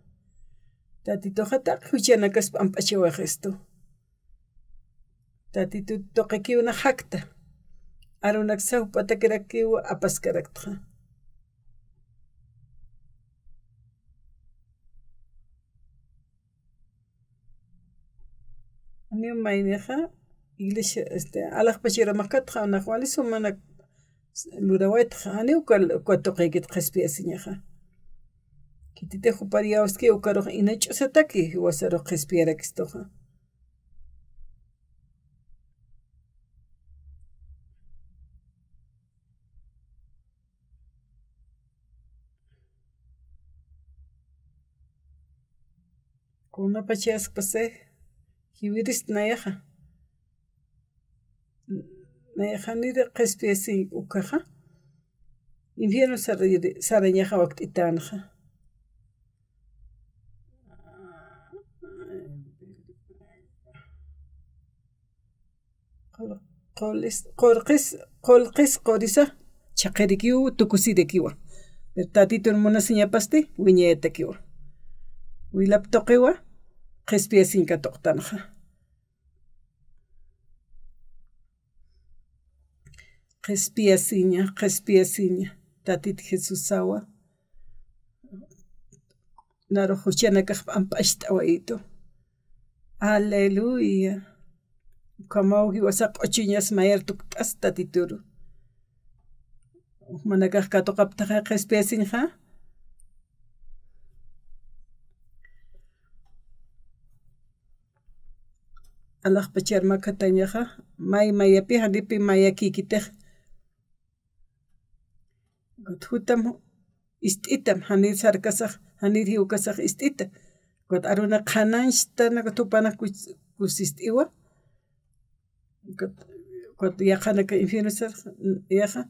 Tatituxa taqi juchanakas p'amp'achawaxistu. Tatitut tuqikiw nax jakta. Arunaksa jup'atakirakiw apaskaraktxa. Janiw maynixa, iglesia, este, alaxpachiramax katxa, nax wali sumanak lurawaytxa, janiw uka, uka tuqikit qhispiyasiñaxa. Khititix jupar iyawski ukarux inuch'sataki, jiwasarux qhispiyarakistuxa. Kunapachas pasay, jiwirist nayaxa. Nayaxa niri qhispiyasiñ ukaxa. Infierno sara-, sarañaxa wakt'itanxa. Qul-, qulis-, qulqis, qulqis qurisa, chhaqirikiw, tukusirikiwa. Pero Tatitun munasiñapasti, wiñayatakiwa. Wilap tuqiwa qhispiyasiñ katuqtanxa. Qhispiyasiña, qhispiyasiña, Tatit Jesusawa. Naru juchanakax p'amp'acht'awayitu. Aleluya. Ukhamaw jiwasa q'uchuñas mayar tukt'as Tatituru. Jumanakax katuqaptaxa qhispiyasiñxa. Alaxpachar makhatañaxa, may mayapi, janipi mayakïkitix. Jutam ist'itam, janir sarkasax, janir jiwkasax ist'ita. Ukat aruna qhanañchtana, ukat jupanak kus-, kusist'iwa. Ukat, ukat yaqhanaka infierno sarx, yaxa,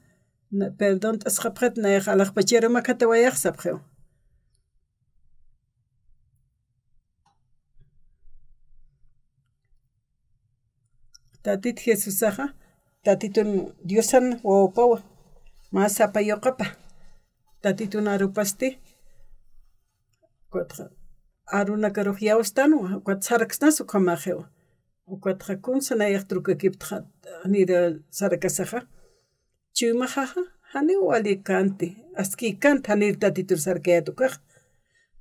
na, perdón t'asxapxit, nayax alaxpacharu makhatawayax sapxiw. Tatit Jesusaxa, Tatitun Diosan wawapawa, mä sapa yuqapa, Tatitun arupasti, ukatxa arunakarux yawstanwa, ukat sarksnas ukhamaxiwa, ukatxa kunsa nayax trukakiptxa, nira sarkasaxa. Chuymaxaxa, janiw wali kanti, askï kanti, janir Tatitur sarkayät ukax.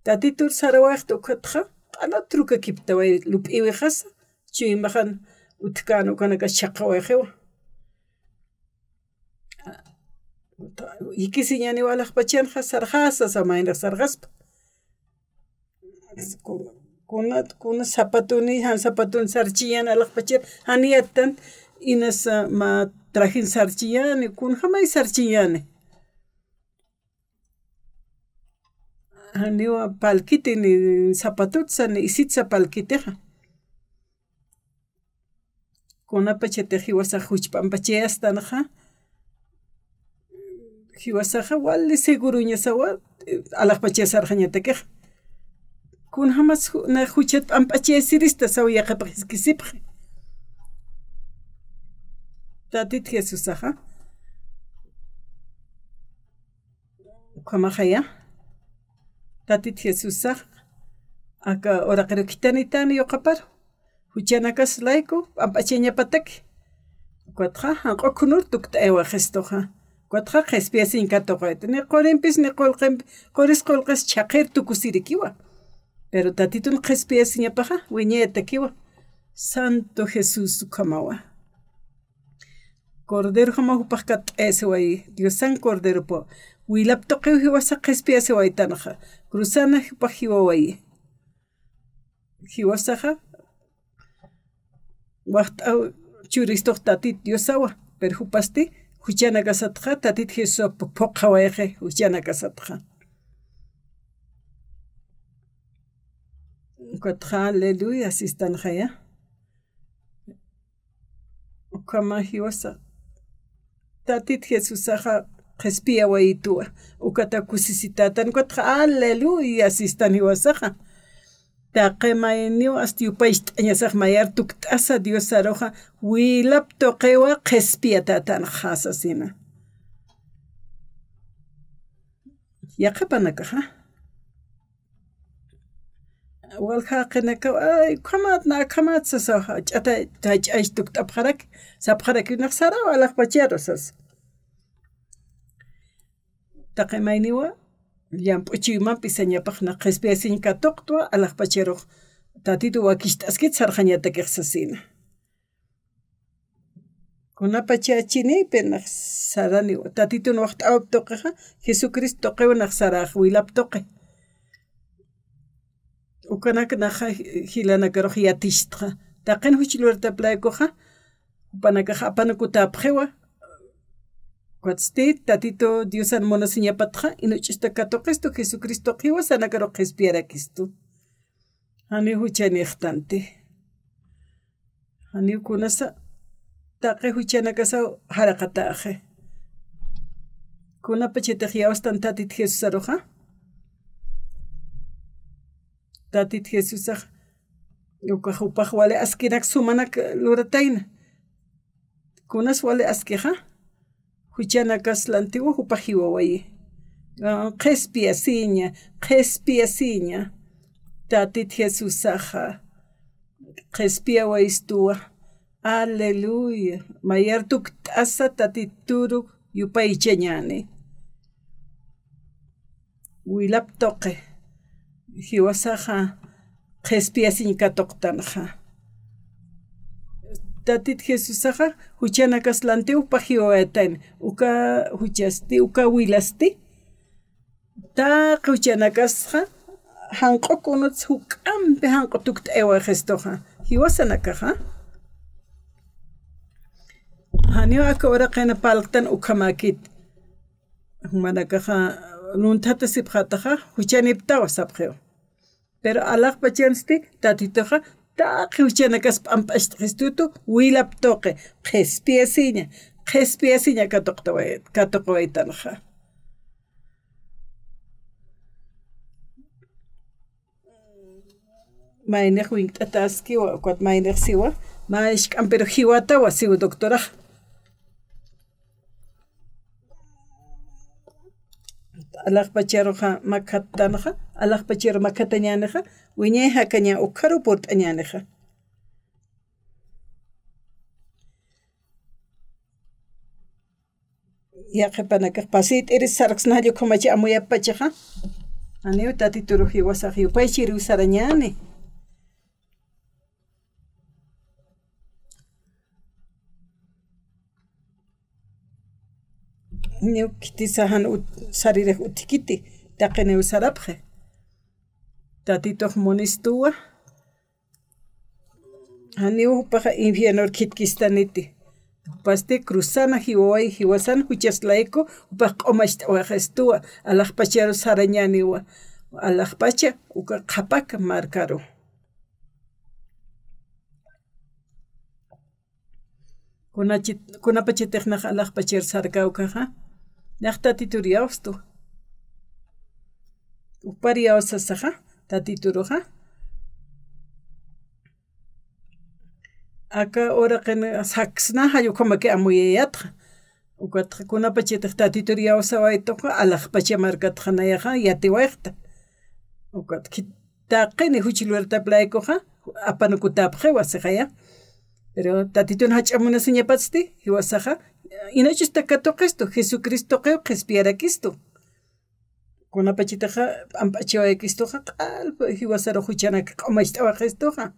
Tatitur sarawayxt ukatxa, q'ala trukakiptaway lup'iwixasa, chuymaxan utjkän ukanakas chhaqawayixiwa. Jikisiñäniw alaxpachanxa sarxasa, samaynax sarxaspa. Kuna, kuna sapatuni, jan sapatun sarchiñäni alaxpachar, jan yattan, inasa mä trajen sarchiñäni, kunjamay sarchiñäni. Janiwa palkiti ni sapatutsa ni isitsa palkitixa. Kunapachatix jiwasax juch p'amp'achayastanxa, jiwasaxa wali seguruñasawa, alaxpachar sarxañatakix. Kunjamas ju-, na juchat p'amp'achayasirista saw yaqhipax jiskisipxi. Tatit Jesusaxa. Ukhamaxaya. Tatit Jesusax. Aka uraqiru khithanitäni yuqaparu. Juchanakas layku, p'amp'achañapataki. Ukatxa, janq'u khunur tukt'ayawayixistuxa. Ukatxa, qhispiyasiñ katuqayta. Ni qurimpis, ni qullqimp-, quris qullqis chhaqir tukusirikiwa. Pero Tatitun qhispiyasiñapaxa, wiñayatakiwa. Santo Jesús ukhamawa. Corderojamaw jupax katt'ayasiwayi, Diosan Corderopaw. Wilap tuqiw jiwasa qhispiyasiwaytanxa. Cruzana jupax jiwawayi. Jiwasaxa, waxt'aw churistux Tatit Diosawa, pero jupasti, juchanakasatxa, Tatit Jesusaw phuqhawayxi, juchanakasatxa. Ukatxa, aleluya, sistanxaya. Ukhama jiwasa. Tatit Jesusaxa qhispiyawayituwa. Ukata kusisitätan, ukatxa, aleluya, sistan jiwasaxa. Taqi mayniw ast yupacht'añasax mayar tukt'asa Diosaruxa, wilap tuqiwa qhispiyatätanxa sasina. Yaqhipanakaxa. Walja jaqinakaw, ay, ukhamat, na ukhamat sasaw, jach'ata, jach'ax tukt'apxaraki, sapxaraki nax saraw alaxpacharu sasa. Taqi mayniwa, llamp'u chuymampi sañapax nax qhispiyasiñ katuqtwa, alaxpacharux Tatitu wakicht'askit sarxañatakix sasina. Kunapachachinipi nax saraniwa, Tatitun waxt'awap tuqixa, Jesucristo tuqiw nax sarax wilap tuqi. Ukanak naxa jilanakarux yatistxa. Taqin juch luratap laykuxa, jupanakax apanukutäpxiwa. Ukatsti, Tatitu Diosan munasiñapatxa, inuch'usta katuqistu, Jesucristo jiwasanakarux qhispiyarakistu. Janiw juchanïxtanti. Janiw kunasa taqi juchanakasaw jaraqatäxi. Kunapachatix yawstan Tatit Jesusaruxa. Tatit Jesusax, ukax jupax wali askinak sumanak luratayna. Kunas wali askixa, juchanakas lantiwa jupax jiwawayi. Ah, qhispiyasiña, qhispiyasiña. Tatit Jesusaxa qhispiyawaystuwa. Aleluya. Mayar tukt'asa Tatituru yupaychañäni. Wilap tuqi. Jiwasaxa qhispiyasiñ katuqtanxa. Tatit Jesusaxa juchanakas lanti jupax jiwawayatayna. Uka juchasti, uka wilasti. Taqi juchanakasxa, janq'uk unuts juk'ampi janq'u tukt'ayawayistuxa. Jiwasanakaxa. Janiw aka uraqina parlktan ukhamäkit. Jumanakaxa, lunthatasipxätaxa, juchaniptawa sapxiw. Pero alaxpachansti, Tatituxa, taqi juchanakas p'amp'acht'xistutu, wilap tuqi, qhispiyasiña, qhispiyasiña katuqtaway-, katuqawaytanxa. Maynix winkt'ataskiwa, ukat maynix siwa, mä isk'ampiru jiwatawa, siw doctorax. Alaxpacharuxa makhattanxa, alaxpacharu makhatañänixa, wiñay jakaña ukharu purt'añänixa. Yaqhipanakax pasït'iris sarksna jall ukhamachi amuyappachaxa. Janiw Tatituru jiwasax yupaychiriw sarañäni. Janiw khitisa jan ut-, saririx utjkiti, taqiniw sarapxi. Tatitux munistuwa. Janiw jupaxa infiernor khitkistaniti. Jupasti cruzana jiwaway, jiwasan juchas layku, jupax q'umacht'awayistuwa, alaxpacharu sarañäniwa. Alaxpacha, uka qhapaka markaru. Kunachit-, kunapachatix nax alaxpachar sarkäwkaxa, nax Tatitur iyawstu. Jupar iyawsasaxa, Tatituruxa. Aka uraqin saksna jall ukhamaki amuyayatxa. Ukatxa kunapachatix Tatitur iyawsawaytuxa, alaxpacha markatxa nayaxa yatiwayxta. Ukat khit-, taqini juch lugartap laykuxa, apanukutäpxiwa sixaya. Pero Tatitun jach'a munasiñapatsti, jiwasaxa, inachus katuqistu, Jesucristo tuqiw qhispiyarakistu. Kunapachatixa p'amp'achiwayistuxa, q'alpa jiwasaru juchanak q'umacht'awayistuxa.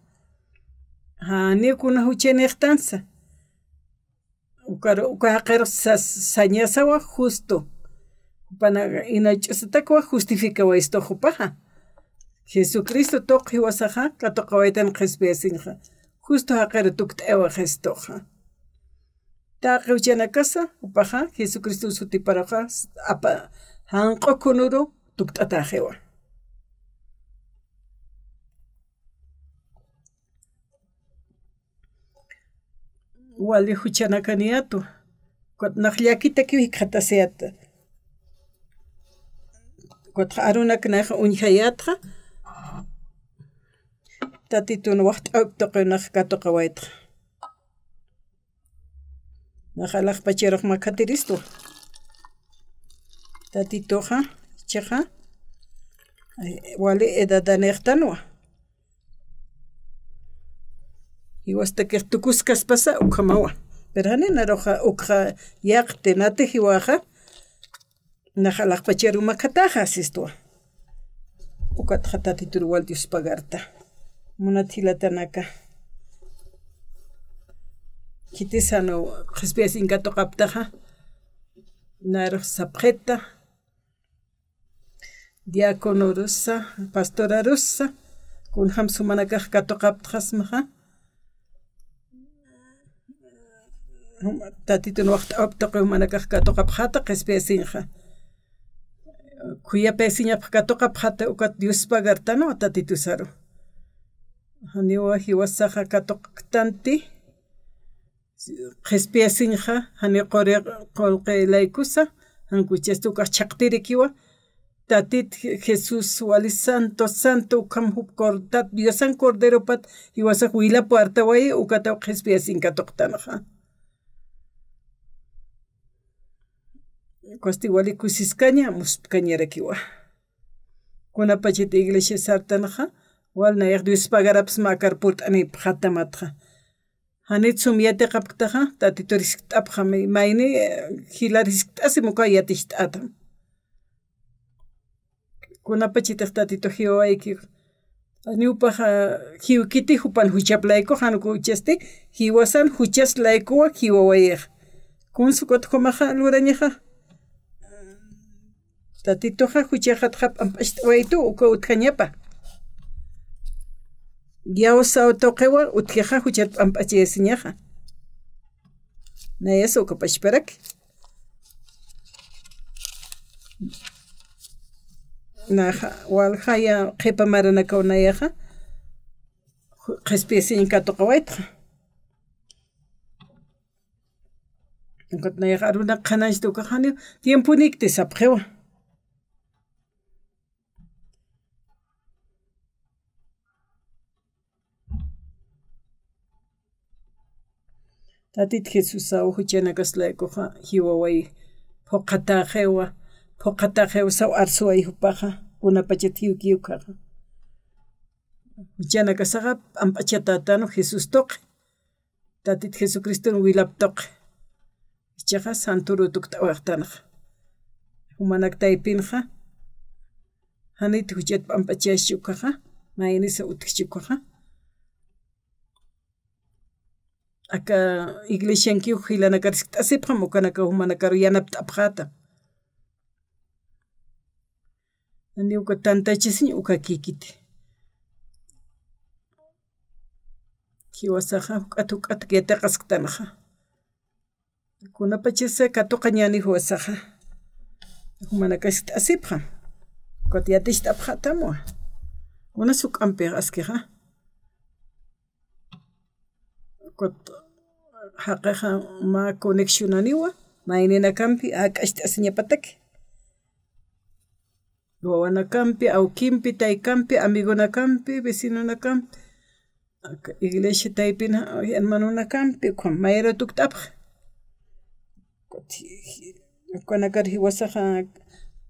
Janiw kuna juchanïxtansa. Ukaru, uka jaqiru sa-, sañasawa justo. Jupana inach'usatakwa justificawayistu jupaxa. Jesucristo tuq jiwasaxa, katuqawaytan qhispiyasiñxa. Justo jaqiru tukt'ayawayistuxa. Taqi juchanakasa, jupaxa, Jesucristo sutiparuxa, apa, janq'u kunuru tukt'atäxiwa. Wali juchanakaniyätwa. Ukat nax llakitakiw jikxatasiyäta. Ukatxa arunak nax uñjayätxa. Tatitun waxt'awip tuqiw nax katuqawaytxa. Nax alaxpacharux makhatiristu. Tatituxa, ichaxa, eh, wali edadanïxtanwa. Jiwastakix tukuskaspasa ukhamawa. Pero jani naruxa ukxa yaqti nati jiwaxa, nax alaxpacharu makhatäxa sistwa. Ukatxa Tatitur wal Dios pagarta. Munat jilatanaka. Khitis jan qhispiyasiñ katuqaptaxa. Narux sapxita. Diaconorusa, pastorarusa, kunjams jumanakax katuqaptxasmaxa. Tatitun waxt'awip tuqiw jumanakax katuqapxäta qhispiyasiñxa. Khuyapayasiñapx katuqapxäta ukat Dios pagartanwa Tatitusaru. Janiwa jiwasaxa katuqktanti, qhispiyasiñxa, jani quri qullqi laykusa, jan kuchasti ukax chhaqtirikiwa, Tatit Je-, Jesús wali santo, santo, ukham jup cor-, tat-, Diosan corderopat, jiwasax wilap wartawayi, ukataw qhispiyasiñ katuqtanxa. Ukasti wali kusiskaña, muspkañarakiwa. Kunapachat iglesia sartanxa, Wal nayax Dios pagarapxsma akar purt'anipxätamatxa. Janit sum yatiqapktaxa, Tatitur jiskt'apxam, mayni, eh, jilar jiskt'asim uka yaticht'atam. Kunapachatix Tatitu jiwawayki. Janiw jupaxa jiwkiti, jupan juchap layku, jan uka juchasti, jiwasan juchas laykuwa jiwawayixa. Kuns ukat jumaxa lurañaxa. Tatituxa juchaxatxa p'amp'acht'awaytu uka utjañapa. Yawsaw tuqiwa utjixa juchat p'amp'achayasiñaxa. Nayas uka pachparaki. Naxa, walja ya qhipa maranakaw nayaxa, qhispiyasiñ katuqawaytxa. Ukat nayax aruna qhanañchti ukaxani, tiemponikti sapxiwa. Tatit Jesusaw juchanakas laykuxa jiwaway phuqhataxiwa, phuqhataxiwsaw arsuway jupaxa, kunapachat jiwki ukaxa. Juchanakasaxa p'amp'achatätanu Jesús tuqi. Tatit Jesucriston wilap tuqi. Jichhaxa santurut ukt'awayxtanxa. Jumanak taypinxa, janit juchat p'amp'achäschi ukaxa, maynisa utjchi ukaxa. Aka iglesiankiw jilanakar jiskt'asipxam, ukanakaw jumanakaru yanapt'apxätam. Janiw uka tantachasiñ ukakïkiti. Jiwasaxa juk'at juk'at yatiqasktanxa. Kunapachasa katuqañäni jiwasaxa. Jumanakas jiskt'asipxam. Ukat yaticht'apxätamwa. Kunas juk'ampix askixa. Ukat jaqixa mä conexionaniwa, mayninakampi, ak'acht'asiñapataki. Wawanakampi, awkimpi, taykampi, amigonakampi, vecinonakampi, aka iglesia taypin, hermanonakampi, ukham mayrat ukt'apxi. Ukanakar jiwasaxa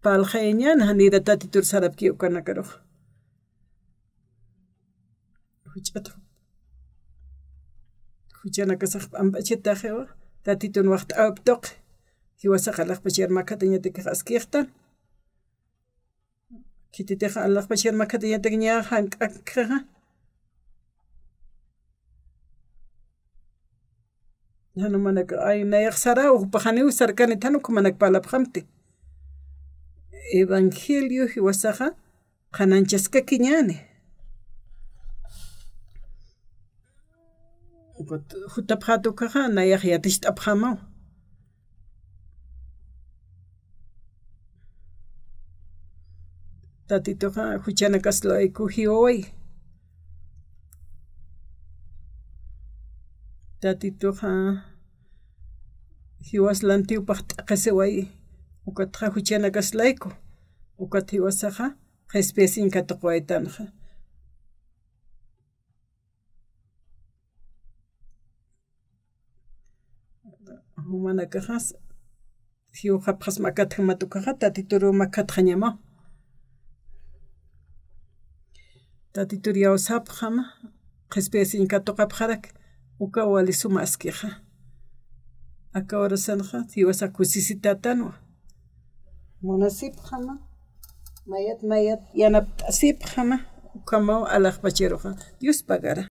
parlxayañäni, janira Tatitur sarapki ukanakaruxa. Juch'at, juchanakasax p'amp'achataxiwa, Tatitun waxt'awip tuqi, jiwasax alaxpachar makhatañatakix askixtan. Khititix alaxpachar makhatañatak ñä jank'akixa. Jan jumanak, ay, nayax saraw, jupax janiw sarkanit, jan ukhumanak parlapxamti. Evangelio jiwasaxa qhanañchaskakiñäni. Ukat jutapxät ukaxa, nayax yaticht'apxämaw. Tatituxa juchanakas layku jiwaway. Tatituxa jiwas lantiw pax t'aqhisiway. Ukatxa juchanakas layku. Ukat jiwasaxa qhispiyasiñ katuqawaytanxa. Jumanakaxas, jiwxapxas makatjamat ukaxa, Tatituru makatjañama. Tatitur yawsapxama, qhispiyasiñ katuqapxarak, uka wali suma askixa. Aka horasanxa, jiwasax kusisitätanwa. Munasipxama, mayat, mayat, yanapt'asipxama, ukhamaw alaxpacharuxa. Dios pagara.